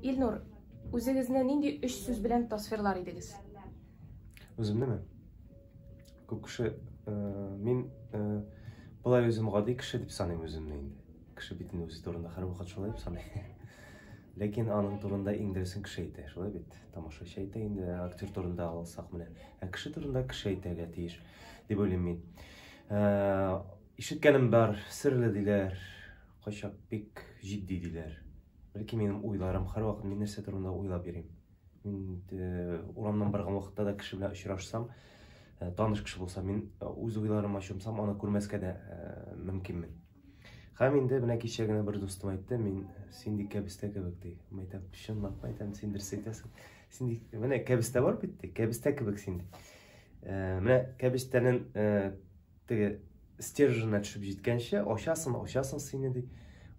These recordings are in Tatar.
Илнур, үзегезне нинди өч сүз белән тасвирлар идегез? Үземнеме? Күп кеше э, мин э, болай үзем гади кеше дип саныйм үземне инде. Кеше бит инде үзе турында һәрвакыт шулай дип саный. Ләкин аның турында иң дөресен кеше әйтә, шулай бит? Тамашачы әйтә инде, актер турында алсак менә. Ә кеше турында кеше әйтергә тиеш дип уйлыйм мин. Э, ишеткәнем бар, серле диләр, кайчак бик җитди диләр. Бәлки минем уйларым һәрвакыт мин нәрсә турында уйлап йөрим. Мин э, урамнан барган вакытта да кеше белән очрашсам, э, таныш кеше булса, мин э, үз уйларыма чумсам, аны күрмәскә дә мөмкинмен. Һәм инде менә кичә генә бер дустым әйтте, мин син ди кәбестә кебек ди. Мин әйтәм, чынлап әйтәм, син дөрес әйтәсең. Син ди, менә кәбестә бар бит ди, кәбестә кебек син ди. Менә кәбестәнең теге стерженьна төшеп җиткәнче ачасың, ачасың сине ди.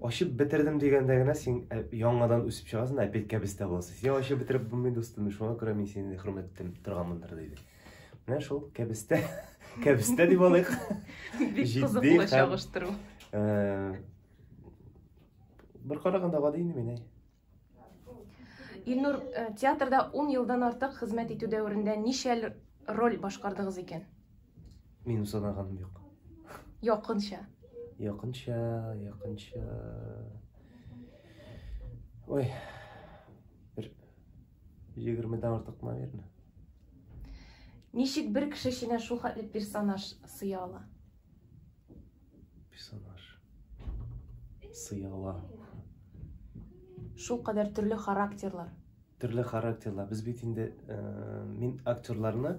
Ачып бетердем дигәндә генә син э, яңадан үсеп чыгасың, опять кәбестә буласың. Син ачып бетереп булмый, дустым, шуңа күрә мин сине хөрмәт итеп торганмындыр диде. Менә шул кәбестә, кәбестә дип алыйк. Бик кызыклы чагыштыру. Э, бер караганда гади инде мин, әй. Илнур, э, театрда 10 елдан артык хезмәт итү дәверендә ничә роль башкардыгыз икән? Минем санаганым юк. Якынча. Якынча, якынча. Ой. Бер 20-дән артык, наверное. Ничек бер кеше эченә шул хәтле персонаж сыя ала? Персонаж. Сыя ала. Шул кадәр төрле характерлар. Төрле характерлар. Без бит инде э, мин актерларны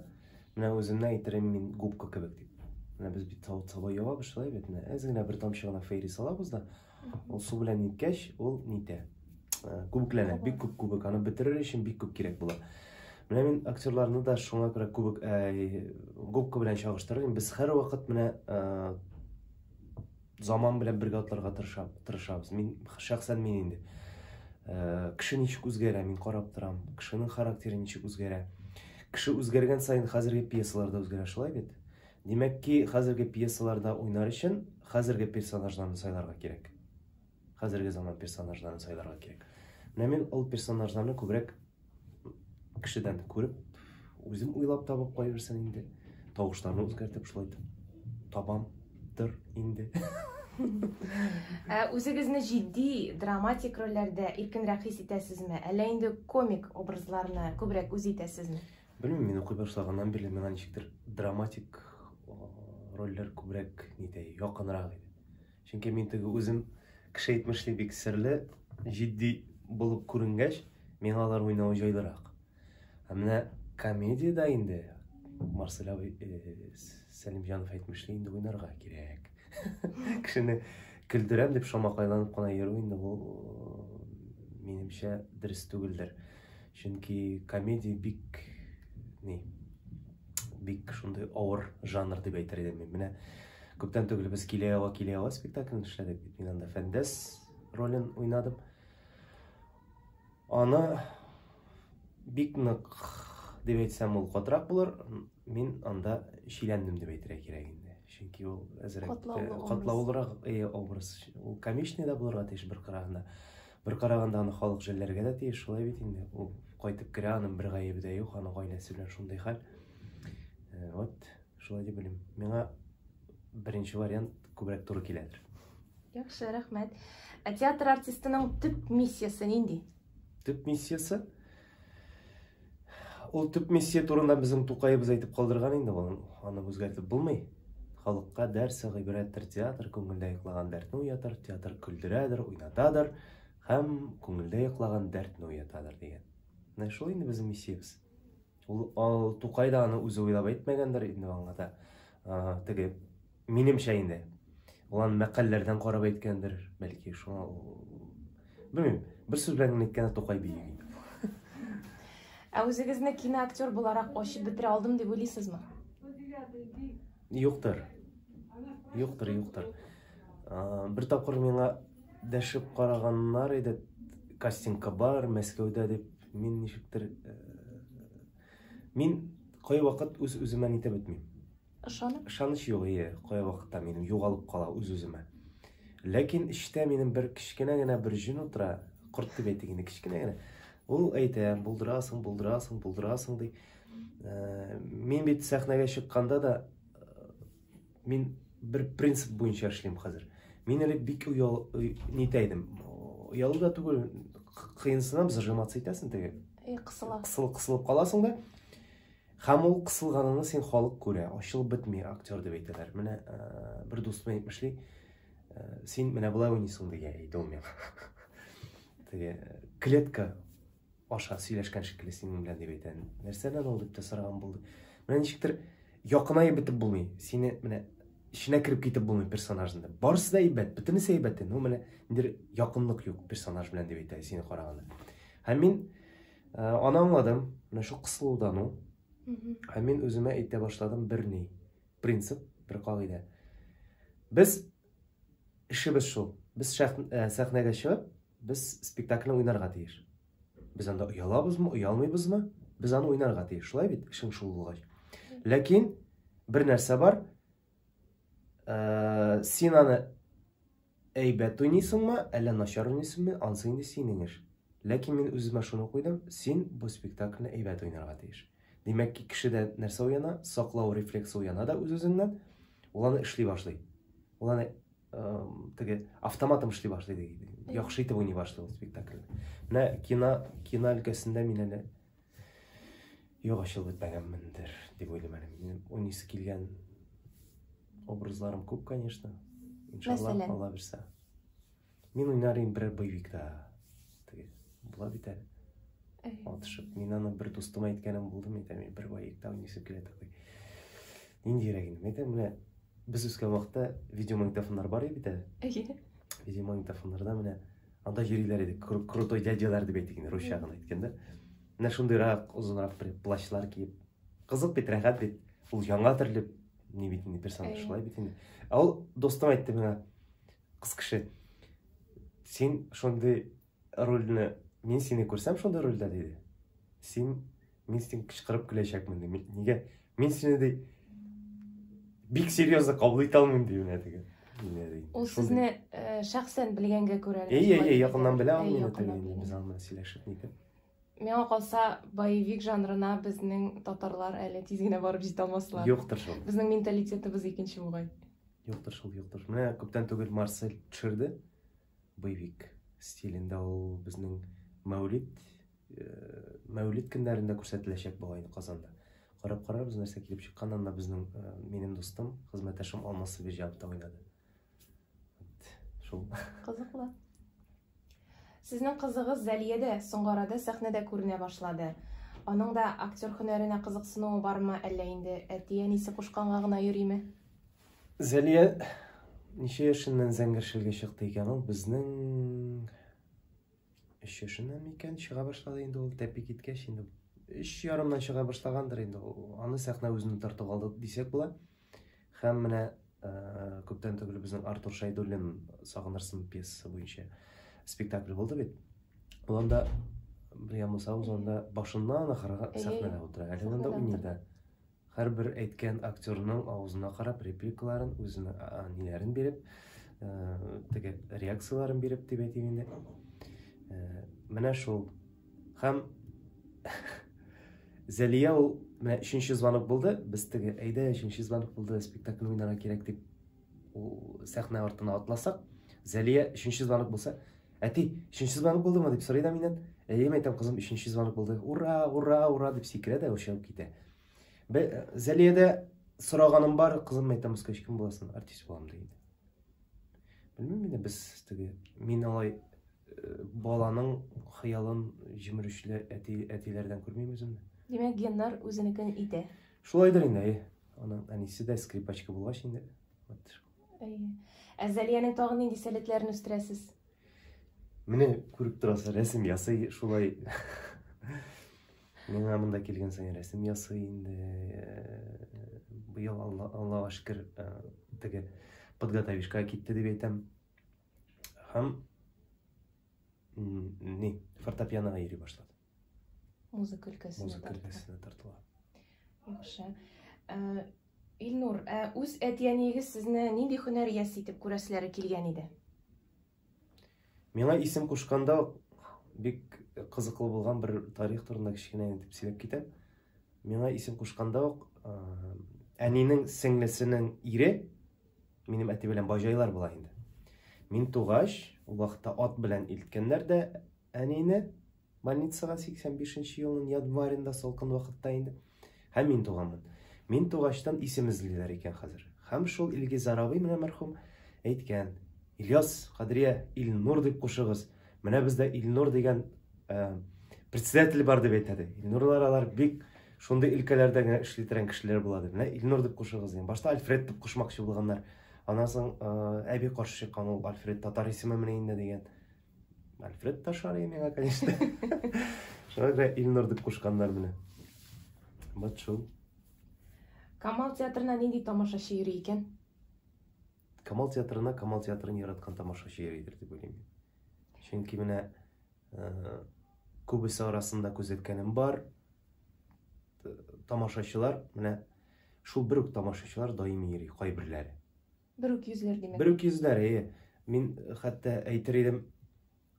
менә үземне әйтерем мин губка кебек дип. Менә без бит савыт-саба ябабыз шулай бит. Менә әз генә бер тамчы гына фейри салабыз да, ул су белән ниткәч, ул нитә. Э, күбекләнә, бик күп күбек. Аны бетерер өчен бик күп кирәк була. Менә мин актерларны да шуңа күрә күбек э, губка белән чагыштырырым. Без һәрвакыт менә э, заман белән бергә атларга тырышабыз. Мин шәхсән мин инде. Кеше ничек үзгәрә, мин карап торам. Кешенең характеры ничек үзгәрә. Кеше үзгәргән саен хәзерге пьесалар да үзгәрә, шулай бит? Димәк ки, хәзерге пьесаларда уйнар өчен хәзерге персонажларны сайларга кирәк. Хәзерге заман персонажларын сайларга кирәк. Менә мин ул персонажларны күбрәк кешедән күреп, үзем уйлап табып кайберсен инде. Тавышларны үзгәртеп шулай итеп табамдыр инде. Ә үзегезне җитди, драматик рольләрдә иркенрәк хис итәсезме? Әллә инде комик образларны күбрәк үз итәсезме? Белмим, мин укый башлаганнан бирле миңа ничектер драматик рольләр күбрәк нитә, якынрак иде. Чөнки мин теге үзем кеше әйтмешли бик серле, җитди булып күренгәч, миңа алар уйнау җайлырак. Ә менә комедиядә инде Марсель абый э, Сәлимҗанов әйтмешли инде уйнарга кирәк. Кешене көлдерәм дип шамакайланып кына йөрү инде ул минемчә дөрес түгелдер. Чөнки комедия бик ни бик шундый авыр жанр дип әйтер идем мин. Менә күптән түгел без Килә ява, килә ява спектаклен эшләдек бит. Мин анда Фәндәс ролен уйнадым. Аны бик нык дип әйтсәм, ул катырак булыр. Мин анда чиләндем дип әйтергә кирәк инде. Чөнки ул әзрәк катлаулырак э, образ. Ул комичный да булырга тиеш бер караганда. Бер караганда аны халык жәлләргә дә тиеш, шулай бит инде. Ул кайтып керә, аның бер гаебе дә юк, аның гаиләсе белән шундый хәл. Э, вот, шулай дип уйлыйм. Миңа беренче вариант күбрәк туры киләдер. Яхшы, рәхмәт. Ә театр артистының төп миссиясе нинди? Төп миссиясе? Ул төп миссия турында безнең Тукаебыз әйтеп калдырган инде, ул аны үзгәртеп булмый. Халыкка дәрсе гыйбрәттер театр, күңелдә йоклаган дәртне уятыр, театр көлдерәдер, уйнатадыр һәм күңелдә йоклаган дәртне уятадыр дигән. Менә шул инде безнең миссиябез. Ул, ул Тукай да аны үзе уйлап әйтмәгәндер инде аңа да. Теге минемчә инде. Ул аны мәкальләрдән карап әйткәндер, бәлки шуңа белмим. Бер сүз белән генә әйткәндә Тукай бөек инде. Ә үзегезне киноактер буларак ачып бетерә алдым дип уйлыйсызмы? Юктыр. Юктыр, юктыр. Бер тапкыр миңа дәшеп караганнар иде, кастингка бар, Мәскәүдә дип. Мин ничектер э, мин кайвакыт үз-үземә нитеп бетмим. Ышанып? Ышаныч юк, ие, кайвакытта минем югалып кала үз-үземә. Ләкин эчтә минем бер кечкенә генә бер җен утыра. Корт дип әйтик инде, кечкенә генә. Ул әйтә, булдырасың, булдырасың, булдырасың ди. Э, мин бит сәхнәгә чыкканда да э, мин бер принцип буенча эшлим хәзер. Мин элек бик оял нитә идем. Оялу да түгел, кыенсынам, зажиматься итәсең теге. Кысыла. Кысыл, кысылып каласың да. Һәм ул кысылганыңны син халык күрә, ачылып бетми актер дип әйтәләр. Менә э, бер дустым әйтмешли, син менә болай уйныйсың дигән әйтте ул миңа. Теге клетка аша сөйләшкән шикелле синең белән дип әйтә. Нәрсәдән ул дип тә сораган булды. Менә ничектер якынаеп бетеп булмый. Сине менә эченә кереп китеп булмый персонажның. Барысы да әйбәт, бөтенесе әйбәт. Ну менә ниндидер якынлык юк персонаж белән дип әйтә сине караганда. Һәм мин аны аңладым. Менә шул кысылудан ул. Һәм мин үземә әйтә башладым бер ни. Принцип, бер кагыйдә. Без эшебез шул. Без сәхнәгә чыгып, без спектакльне уйнарга тиеш. Без анда оялабызмы, оялмыйбызмы? Без аны уйнарга тиеш. Шулай бит, эшең шул булгач. Ләкин бер нәрсә бар. Син аны әйбәт уйныйсыңмы, әллә начар уйныйсыңмы, ансы инде синең эш. Ләкин мин үземә шуны куйдым, син бу спектакльне әйбәт уйнарга тиеш. Димәк ки, кешедә нәрсә уяна? Саклау рефлексы уяна да үз-үзеңнән, ул аны эшли башлый. Ул аны теге автоматом эшли башлый ди. Яхшы итеп уйный башлый ул спектакльне. Менә кино, кино өлкәсендә мин әле юк ачылып бетмәгәнмендер дип уйлыйм әле. Минем уйныйсы килгән образларым күп, конечно. Иншалла, Алла бирсә. Мин уйнар идем берәр боевикта. Теге була бит әле. Атышып. Мин аны бер дустыма әйткәнем булды, мин әйтәм, бер боевикта уйныйсым килә такой. Ниндирәк инде? Мин әйтәм, менә без үскән вакытта видеомагнитофоннар бар иде бит әле. Әйе. Видеомагнитофоннарда менә анда йөриләр иде, крутой дядялар дип әйтик инде, русча гына әйткәндә. Менә шундыйрак, озынрак бер плащлар киеп. Кызык бит, рәхәт бит. Ул яңа төрле ни бит инде персонаж, шулай бит инде. Ә ул дустым әйтте миңа, кыз кеше, син шундый рольне, мин сине күрсәм шундый рольдә, диде. Син, мин син кычкырып көләчәкмен, ди. Нигә? Мин сине, ди, бик серьезно кабул итә алмыйм, ди, менә теге. Ул сезне шәхсән белгәнгә күрә. Әйе, әйе, якыннан белә ул мине, теге, без аны сөйләшеп нитеп. Миңа калса, боевик жанрына безнең татарлар әле тиз генә барып җитә алмаслар. Юктыр шул. Безнең менталитетыбыз икенче бугай. Юктыр шул, юктыр. Менә күптән түгел Марсель төшерде. Боевик стилендә ул безнең Мәүлид, Мәүлид көннәрендә күрсәтеләчәк бугай инде Казанда. Карап карарбыз, нәрсә килеп чыккан. Анда безнең минем дустым, хезмәттәшем Алмаз Сабирҗанов та уйнады. Шул. Кызыклы. Сезнең кызыгыз Зәлия дә соңгы арада сәхнәдә күренә башлады. Аның да актер һөнәренә кызыксынуы бармы, әллә инде әти-әнисе кушканга гына йөриме? Зәлия ничә яшеннән зәңгәр шәлгә чыкты икән ул? Безнең 3 яшеннән микән чыга башлады инде ул, тәпи киткәч инде 3 ярымнан чыга башлагандыр инде ул. Аны сәхнә үзенә тартып алды дисәк була. Һәм менә күптән түгел безнең Артур Шайдуллин Сагынырсың пьесасы буенча спектакль булды бит. Ул анда Рия Муса анда башыннан ахырга сәхнәдә утыра. Әле анда уйный да. Һәрбер әйткән актерның авызына карап репликаларын, үзенә ниләрен биреп, теге реакцияләрен биреп дип әйтим инде. Менә шул. Һәм Зәлия ул менә өченче звонок булды, без теге әйдә өченче звонок булды, спектакль уйнарга кирәк дип ул сәхнә артына атласак, Зәлия өченче звонок булса, әти, өченче звонок булдымы дип сорый да миннән. Әйе, әйтәм, кызым, өченче звонок булды. Ура, ура, ура дип сикерә дә чыгып китә. Зәлиядә сораганым бар, кызым, әйтәм, үскәч кем буласың? Артист булам ди инде. Белмим инде без теге мин алай баланың хыялын җимерүчеләр әти әтиләрдән күрмим үземне. Димәк, геннар үзенекен итә. Шулайдыр инде, әйе. Аның әнисе дә скрипачка булгач инде. Вот. Әйе. Ә Зәлиянең тагын нинди сәләтләрен үстерәсез? Менә күреп торасыз, рәсем ясый шулай. Миңа монда килгән саен рәсем ясый инде. Быел Алла, Аллага шөкер, теге подготовишка китте дип әйтәм. Һәм ни, фортепианога йөри башлады. Музыка өлкәсенә. Музыка өлкәсенә тартыла. Яхшы. Илнур, ә үз әти-әниегез сезне нинди һөнәр иясе итеп күрәселәре килгән иде? Миңа исем кушканда Бик кызыклы булган бер тарих турында кечкенә итеп сөйләп китәм. Миңа исем кушканда ук әнинең сеңлесенең ире минем әти белән баҗайлар була инде. Мин тугач, ул вакытта ат белән илткәннәр дә әнине больницага 85 нче елның январенда салкын вакытта инде. Һәм мин туганмын. Мин тугачтан исем эзлиләр икән хәзер. Һәм шул Илгизар абый менә мәрхүм әйткән, Ильяс, Кадрия, Илнур дип кушыгыз. Менә бездә Илнур дигән э, председатель бар дип әйтә ди. Илнурлар алар бик шундый өлкәләрдә генә эшли торган кешеләр була ди. Менә Илнур дип кушыгыз дигән. Башта Альфред дип кушмакчы булганнар. Аннан соң э, әби каршы чыккан ул Альфред татар исеме менә инде дигән. Альфред та шарый миңа, конечно. Шуңа күрә Илнур дип кушканнар менә. Вот шул. Камал театрына нинди тамашачы йөри икән? Камал театрына Камал театрын яраткан тамашачы йөридер дип уйлыйм. Чөнки менә э, күбесе арасында күзәткәнем бар. Тамашачылар менә шул бер үк тамашачылар даими йөри кайберләре. Бер үк йөзләр димәк. Бер үк йөзләр, әйе. Мин хәтта әйтер идем,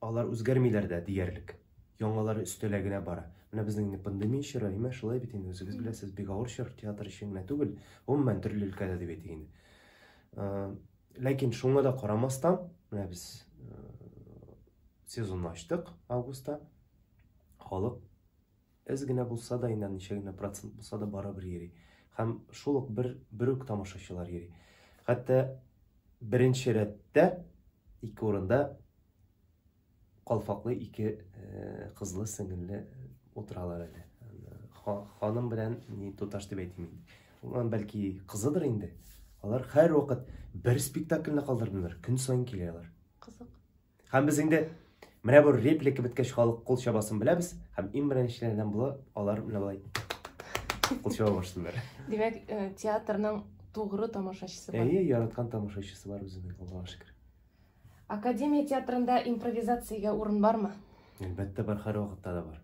алар үзгәрмиләр дә диярлек. Яңалары өстәлә генә бара. Менә безнең инде пандемия чоры, әйме, шулай бит инде үзегез беләсез, бик авыр чор театр өчен генә түгел, гомумән төрле өлкәдә дип әйтик инде. Э, ләкин шуңа да карамастан, менә без э, сезонны ачтык августта. Халык Әз генә булса да, инде ничә генә процент булса да барыбер йөри. Һәм шул ук бер, бер үк тамашачылар йөри. Хәтта беренче рәттә ике урында калфаклы ике э, кызлы сеңелле утыралар әле. Ханым белән ни туташ дип әйтим инде. Улар бәлки кызыдыр инде. Алар һәрвакыт бер спектакльне калдырмыйлар, көн саен киләләр. Кызык. Һәм без инде менә бу реплика беткәч халык кул чабасын беләбез һәм иң беренчеләрдән була алар менә болай кул чаба башлыйлар. Димәк, э, театрның тугры тамашачысы бар. Әйе, яраткан тамашачысы бар үзенең, Аллага шөкер. Академия театрында импровизациягә урын бармы? Әлбәттә бар, һәрвакытта да бар.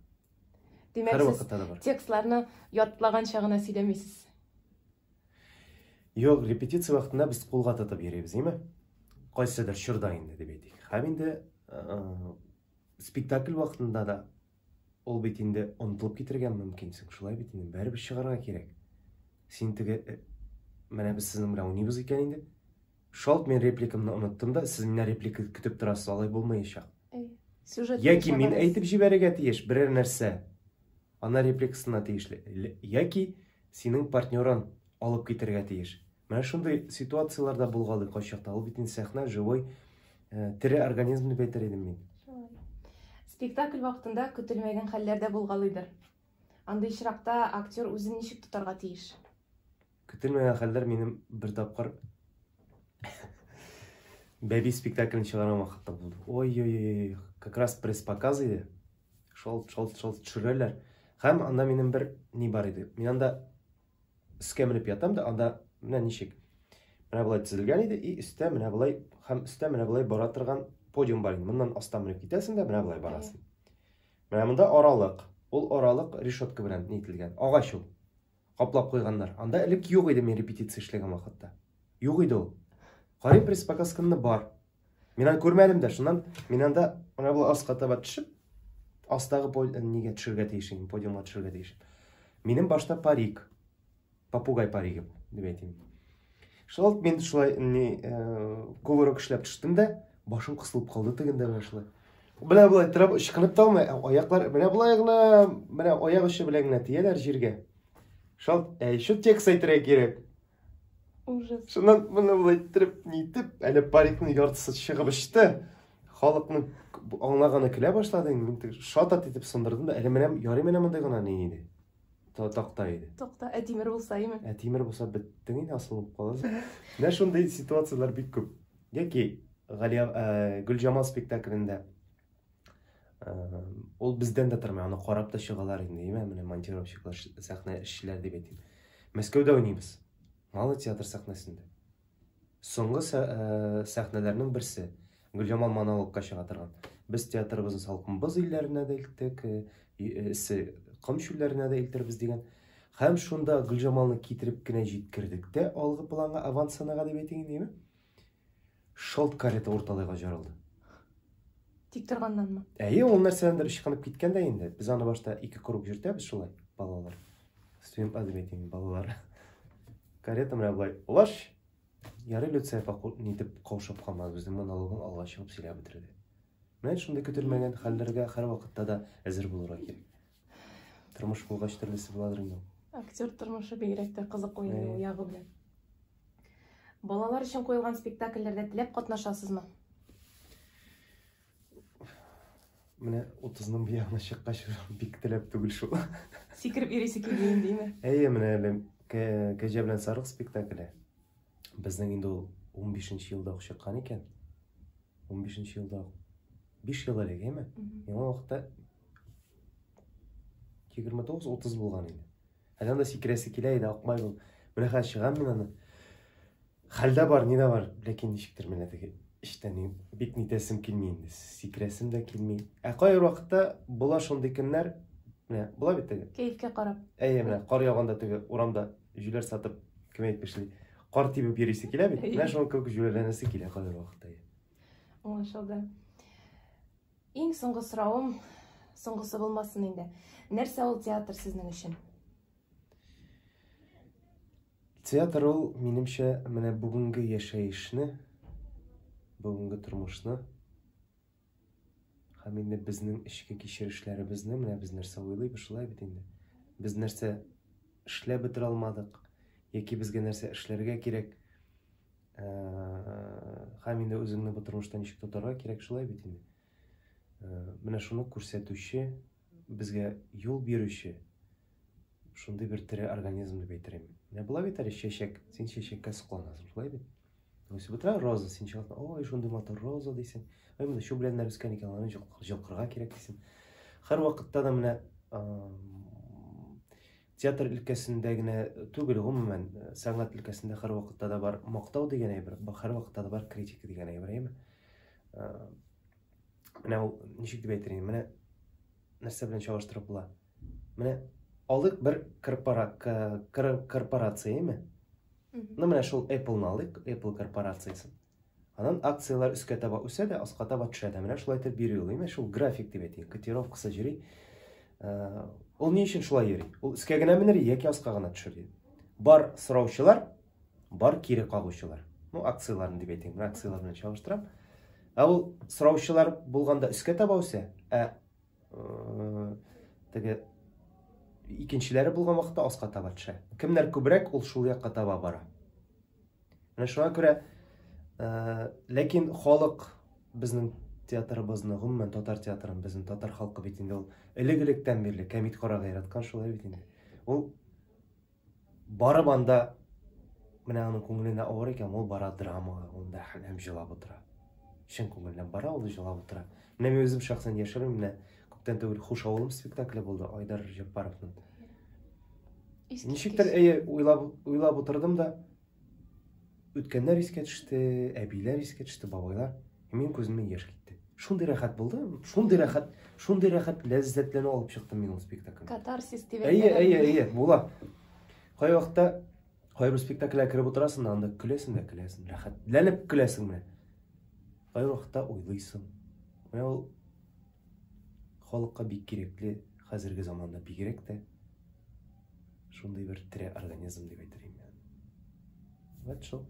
Димәк, сез текстларны ятлаганча гына сөйләмисез. Юк, репетиция вакытында без кулга тотып йөрибез, әйме? Кайсыдыр чорда инде дип әйтик. Һәм инде спектакль вакытында да ул бит инде онытылып китергә мөмкинсең. Шулай бит инде, бәрібер чыгарга кирәк. Син теге э, менә без сезнең белән уйныйбыз икән инде. Шалт мин репликамны оныттым да, сез миннән реплика көтеп торасыз, алай булмаячак. Сюжет Яки мин әйтеп җибәрергә тиеш берәр нәрсә. Ана репликасына тиешле. Яки синең партнерың алып китергә тиеш. Менә шундый ситуацияләр дә булгалый кайчакта. Ул бит инде сәхнә живой, э, тере организм дип әйтер идем мин. Шулай. Спектакль вакытында көтелмәгән хәлләр дә булгалыйдыр. Андый очракта актер үзен ничек тотарга тиеш? Көтелмәгән хәлләр минем бер тапкыр Бәби спектаклен чыгарган вакытта булды. Ой-ой-ой, как раз пресс-показ иде. Шалт, шалт, шалт төшерәләр. Һәм анда минем бер ни бар иде. Мин анда өскә менеп ятам да, анда менә ничек. Менә болай төзелгән иде, и өстә менә болай һәм өстә менә болай бара торган подиум бар иде. Моннан аста менеп китәсең дә, менә болай барасың. Менә монда аралык. Ул аралык решетка белән нителгән. Агач ул. Каплап куйганнар. Анда элек юк иде мин репетиция эшләгән вакытта. Юк иде ул. Карыйм пресс-показ көнне бар. Мин аны күрмәдем дә. Шуннан мин анда менә болай аска таба төшеп, астагы э, нигә төшергә тиеш идем, подиумга төшергә тиеш. Минем башта парик. Попугай паригы дип әйтим. Шул мин шулай ни э, кувырок эшләп төштем дә, башым кысылып калды тегендә менә шулай. Менә болай торып ычкынып та алмый, аяклар менә болай гына, менә аяк очы белән генә тияләр җиргә. Шул, ә еще текст әйтергә кирәк. Ужас. Шуннан моны болай иттереп, нитеп, әле парикның яртысы чыгып очты. Халыкның аңлаганы көлә башлады инде. Мин теге шатат итеп сындырдым да, әле менә ярый менә мондый гына ни иде. Такта иде. Такта, ә тимер булса име? Ә тимер булса беттең инде, асылынып каласың. Менә шундый ситуацияләр бик күп. Яки Галия э, Гөлҗамал спектаклендә э, ул бездән дә тормый, аны карап та чыгалар инде, әйме, менә монтировщиклар, сәхнә эшчеләр дип әйтим. Мәскәүдә уйныйбыз. Малый театр сәхнәсендә. Соңгы э, сәхнәләрнең берсе Гөлҗамал монологка чыга торган. Без театрыбызны салкын боз илләренә дә илттек, эссе ком чүлләренә дә илтербез дигән. Һәм шунда Гөлҗамалны китереп кенә җиткердек тә алгы планга, авансценага дип әйтик инде, әйме? Шалт карета урталайга жарылды. Тик торганнанмы? Әйе, ул нәрсәдәндер ычкынып киткән дә инде. Без аны башта ике круг йөртәбез шулай, балалар. Студентлар дип әйтим, балалар. Карета менә болай улаш. Ярый Люция апа нитеп каушап калмады, безнең монологын алга чыгып сөйләп бетерде. Менә шундый көтелмәгән хәлләргә һәрвакытта да әзер булырга кирәк. Тормыш булгач төрлесе буладыр инде. Актер тормышы бигрәк тә кызыклы инде ул ягы белән. Балалар өчен куелган спектакльләрдә теләп катнашасызмы? Менә 30-ның бу ягына чыккач, бик теләп түгел шул. Сикереп йөрисе килми инде, димме? Әйе, менә әле Кәҗә белән сарык спектакле. Безнең инде ул 15 елда ук чыккан икән. 15 елда ук. 5 ел элек, әйме? Миңа вакытта 29-30 булган иде. Әле анда сикерәсе килә иде, акмай бул. Менә хәзер чыгам мин аны. Хәлдә бар, ни дә бар, ләкин ничектер менә теге эчтән бик нитәсем килми инде, сикерәсем дә килми. Ә кайбер вакытта була шундый көннәр, менә була бит теге. Кәефкә карап. Әйе, менә кар яуганда теге урамда җүләр сатып, кем әйтмешли, кар тибеп йөрисе килә бит. Менә шуның кебек җүләрләнәсе килә кайбер вакытта. Аңлашылды. Иң соңгы соравым, соңгысы булмасын инде. Нәрсә ул театр сезнең өчен? Театр ул, минемчә, менә бүгенге яшәешне, бүгенге тормышны һәм инде безнең эчке кичерешләребезне, менә без нәрсә уйлыйбыз, шулай бит инде. Без нәрсә эшләп бетерә алмадык, яки безгә нәрсә эшләргә кирәк, Һәм инде үзеңне бу тормышта ничек тотарга кирәк, шулай бит инде. Менә шуны күрсәтүче, безгә юл бирүче шундый бер тере организм дип әйтер идем. Менә була бит әле чәчәк, син чәчәккә сокланасың, шулай бит? Үсеп утыра роза, син чыгасың, ой, шундый матур роза дисең. Ой, монда чүп беләннәр үскән икән, аларны җылкырга кирәк дисең. Һәрвакытта да менә Театр өлкәсендә генә түгел, гомумән, сәнгать өлкәсендә һәрвакытта да бар мактау дигән әйбер, һәрвакытта да бар критика дигән әйбер, әйеме? Менә ул ничек дип әйтер инде, менә нәрсә белән чагыштырып була? Менә алыйк бер корпорация, әйеме? Ну, менә шул Apple-ны алыйк, Apple корпорациясен. Аннан акцияләр өскә таба үсә дә, аска таба төшә дә. Менә шулай итеп йөри ул. Менә шул график дип әйтик, котировкасы йөри. Э, ул ни өчен шулай йөри? Ул өскә генә менер яки аска гына төшер ди. Бар сораучылар, бар кире кагучылар. Ну, акцияләрне дип әйтик, менә акцияләр белән чагыштырам. Ә ул сораучылар булганда өскә таба үсә, ә э, теге икенчеләре булган вакытта аска таба төшә. Кемнәр күбрәк, ул шул якка таба бара. Менә шуңа күрә, э, ләкин халык безнең театрыбызны, гомумән татар театрын, безнең татар халкы бит инде ул элек-электән бирле кәмит карарга яраткан, шулай бит инде. Ул барып анда менә аның күңеленә авыр икән, ул бара драмага, ул да һәм җылап утыра. Чын күңелдән бара, ул җылап утыра. Менә мин үзем шәхсән яшермим, менә күптән түгел Хуш авылым спектакле булды Айдар Җаппаровның. Ничектер, әйе, уйлап, уйлап утырдым да, үткәннәр искә төште, әбиләр искә төште, бабайлар. Минем күземнән яшь китте. Шундый рәхәт булды, шундый рәхәт, шундый рәхәт ләззәтләнү алып чыктым мин ул спектакльдән. Катарсис дип Әйе, әйе, әйе, була. Кай вакытта кайбер спектакльгә кереп утырасың да, анда көләсең дә көләсең, рәхәтләнеп көләсең менә. Кай вакытта уйлыйсың. Менә ул халыкка бик кирәкле, хәзерге заманда бигрәк тә шундый бер тере организм дип әйтер идем. Вот шул.